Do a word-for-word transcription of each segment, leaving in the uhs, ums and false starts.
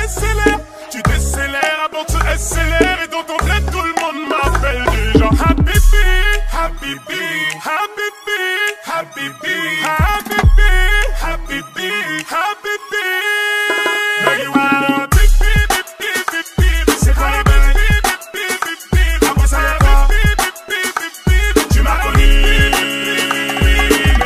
Accélère, tu décélères avant que tu accélères. Et dans ton bled, tout le monde m'appelle déjà Habibi, Habibi, Habibi, Habibi, Habibi, Habibi, Habibi. Now you wanna bip, bip, bip, bip, bip, bip. C'est quoi les bails? Bip, bip, bip, bip, bip. Après ça, y a quoi? Bip, bip, bip, bip, bip. Tu m'as connu.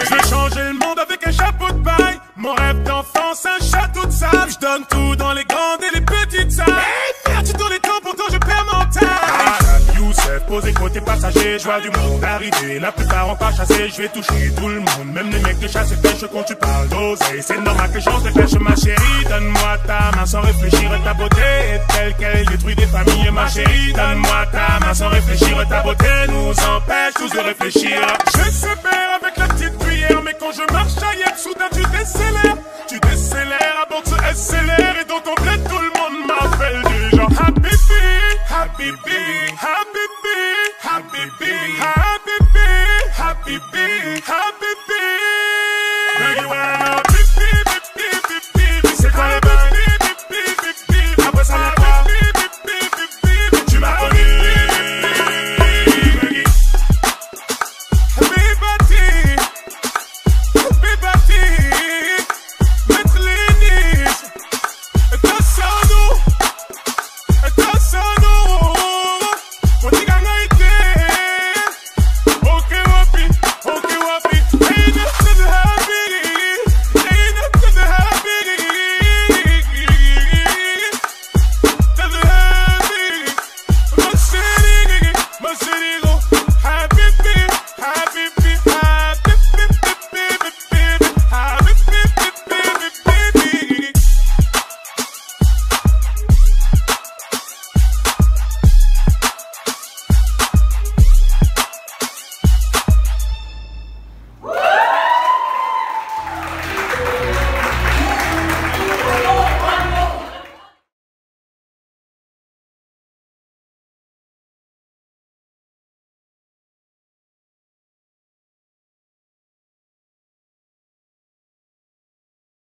Je vais changer le monde avec un chapeau de paille. Mon rêve d'enfance, un château de sable. Je donne tout dans les grandes et les petites salles. Hey, merde, tu tournes les temps, pourtant je perds mon temps. Ah, Youssef, posé côté passager, je vois du monde arriver. La plupart ont pas chassé, je vais toucher tout le monde. Même les mecs de chasse et pêche, quand tu parles d'oser, c'est normal que j'en dépêche. Ma chérie, donne-moi ta main sans réfléchir. Ta beauté est telle qu'elle détruit des familles. Ma chérie, donne-moi ta main sans réfléchir. Ta beauté nous empêche tous de réfléchir.